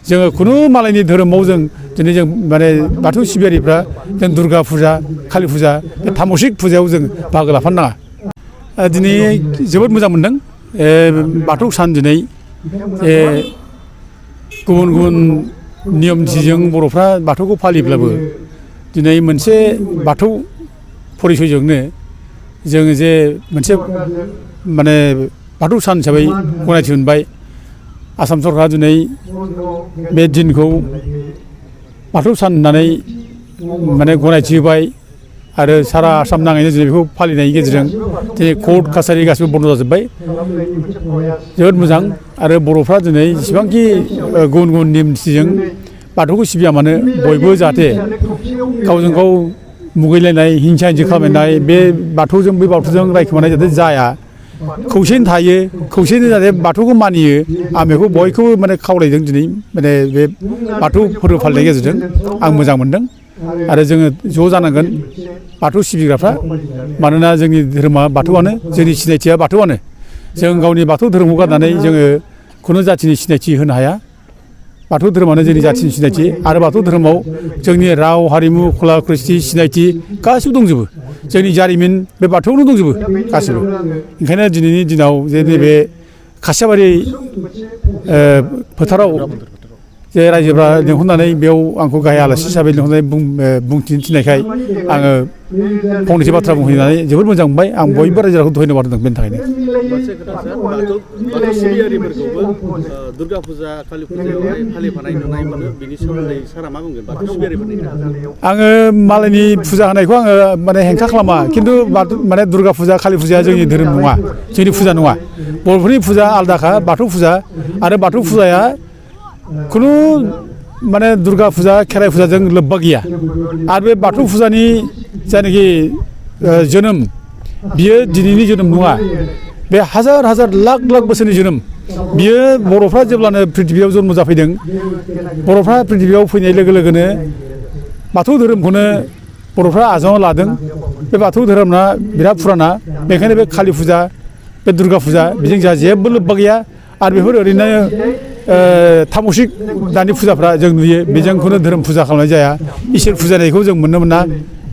जोङो खुनु मालायनि धोरोमाव जों दिनै जों माने बाथौ सिबियारिफ्रा जों दुर्गा फुजा कालि फुजा बे तामसिक फुजायाव जों बाहागो लाफानो नाङा। दिनै जोबोद मोजां मोनदों बाथौ सान दिनै गुबुन गुबुन नियम निथिजों बर'फ्रा बाथौखौ फालिब्लाबो दिनै मोनसे बाथौ परिसयजोंनो जोङो जे मोनसे माने बाथौ सान हिसाबै गनायथि मोनबाय। आसाम सरकारा दिनै बे दिनखौ बाथौ सान होननानै माने गनायथि होबाय आरो सारा आसाम नाङैनो दिनै बेखौ फालिनायनि गेजेरजों दिनै कर्ट कासारि गासिबो बन्द जाजोब्बाय। जोबोद मोजां आरो बर'फ्रा दिनै जेसेबांखि गुबुन गुबुन नियम निथिजों बाथौखौ सिबिया मानो बयबो जाहाथे गावजों गाव मुगैलायनाय हिंसा हिंसि खालामनाय बे बाथौजों बै बाथौजों रायखोमानाय जाहाथे जाया, खौसेनो थायो, खौसेनो जाहाथे बाथौखौ मानियो। आं बेखौ बयखौबो माने खावलायदों दिनै माने बे बाथौ फोरबो फालिनायनि गेजेरजों आं मोजां मोनदों। आरो जोङो ज' जानांगोन बाथौ सिबिग्राफ्रा, मानोना जोंनि धोरोमा बाथौआनो, जोंनि सिनायथिया बाथौआनो। जों गावनि बाथौ धोरोमखौ गारनानै जोङो खुनु जाथिनि सिनायथि होनो हाया। बाथौ धोरोमानो जोंनि जाथिनि सिनायथि आरो बाथौ धोरोमाव जोंनि राव हारिमु कला कृष्टि सिनायथि गासिबो दंजोबो। जोंनि जारिमिन बे बाथौआवनो दंजोबो गासिबो। ओंखायनो दिनैनि दिनाव जे नैबे खासियाबारि फोथाराव जे रायजोफ्रा लिंहरनानै बेयाव आंखौ गाहाय आलासि हिसाबै लिंहरनानै बुंथिनो थिननायखाय आङो फंनैसो बाथ्रा बुंहैनानै जोबोद मोजां मोनबाय। आं बयबो रायजो राजाखौ धन्यबाद होदों बेनि थाखायनो। बाथौ सिबियारिफोरखौबो दुर्गा फुजा कालि फुजायावहाय फालिफानाय नुनाय मोनो, बिनि सोमोन्दै सारा मा बुंगोन बाथौ सिबियारिफोरनि? आङो मालायनि फुजा होनायखौ आङो माने हेंथा खालामा, खिन्थु माने दुर्गा फुजा कालि फुजाया जोंनि धोरोम नङा, जोंनि फुजा नङा। बर'फोरनि फुजा आलादाखा बाथौ फुजा, आरो बाथौ फुजाया खुनु माने दुर्गा फुजा खेराइ फुजाजों लोब्बा गैया। आरो बे बाथौ फुजानि जायनाखि जोनोम बियो दिनैनि जोनोम नङा, बे हाजार हाजार लाख लाख बोसोरनि जोनोम। बियो बर'फ्रा जेब्लानो प्रिथिबियाव जन्म जाफैदों, बर'फ्रा प्रिथिबियाव फैनाय लोगो लोगोनो बाथौ धोरोमखौनो बर'फ्रा आजावना लादों। बे बाथौ धोरोमा बिराद फुराना, बेखायनो बे कालि फुजा बे दुर्गा फुजा बेजों जोंहा जेबो लोब्बा गैया। आरो बेफोर ओरैनो तामसिक दानि फुजाफ्रा जों नुयो, बेजोंखौनो धोरोम फुजा खालामनाय जाया। इसोर फुजानायखौ जों मोननो मोना,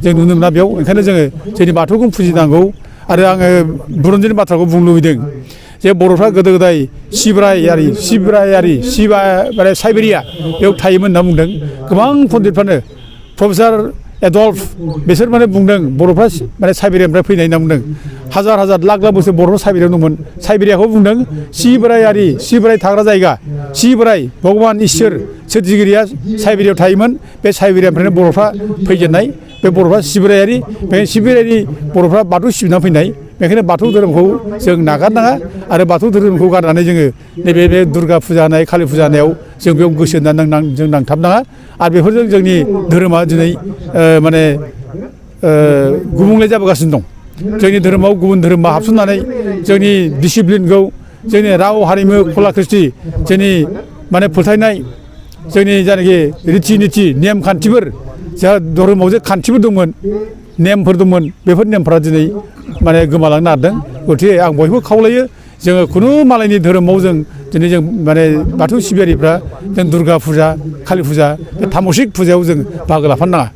जों नुनो मोना बेयाव। ओंखायनो जोङो जोंनि बाथौखौ फुजिनांगौ। आरो आङो बुरन्जिनि बाथ्राखौ बुंनो लुबैदों जे बर'फ्रा गोदो गोदाय सिब्रायारि माने साइबेरिया बेयाव थायोमोन होनना बुंदों गोबां पण्डितफ्रानो। प्रफेसार एडल्फ बिसोर माने बुंदों बर'फ्रा माने साइबेरियानिफ्राय फैनाय होनना बुंदों। हाजार हाजार लाख लाख बोसोर बर'फ्रा साइबेरियाव दंमोन। साइबेरियाखौ बुंदों सिबोराय थाग्रा जायगा, सिबोराय भगबान इसोर सोरजिगिरिया साइबेरियाव थायोमोन। बे साइबेरियानिफ्रायनो बर'फ्रा फैजेननाय। बे बर'फ्रा सिबोरायारि, बे सिबोरायारि बर'फ्रा बाथौ सिबिना फैनाय। बेखायनो बाथौ धोरोमखौ जों नागारनाङा आरो बाथौ धोरोमखौ गारनानै जोङो नैबे बे दुर्गा फुजा होनाय कालि फुजा होनायाव जों बेयाव गोसो होनानै जों नांथाबनाङा। आरो बेफोरजों जोंनि धोरोमा दिनै माने गुबुंले जाबोगासिनो दं। जोंनि धोरोमाव गुबुन धोरोमा हाबसननानै जोंनि डिसिप्लिनखौ, जोंनि राव हारिमु कला कृष्टि, जोंनि माने फोथायनाय, जोंनि जायनाखि रिथि निथि नेम खान्थिफोर, जोंहा धोरोमाव जे खान्थिफोर दंमोन, नेमफोर दंमोन, बेफोर नेमफ्रा दिनै माने गोमालांनो नागिरदों। गथिखे आं बयबो खावलायो जोङो खुनु मालायनि धोरोमाव जों दिनै जों माने बाथौ सिबियारिफ्रा जों दुर्गा फुजा कालि फुजा बे तामसिक फुजायाव जों बाहागो लाफानो नाङा।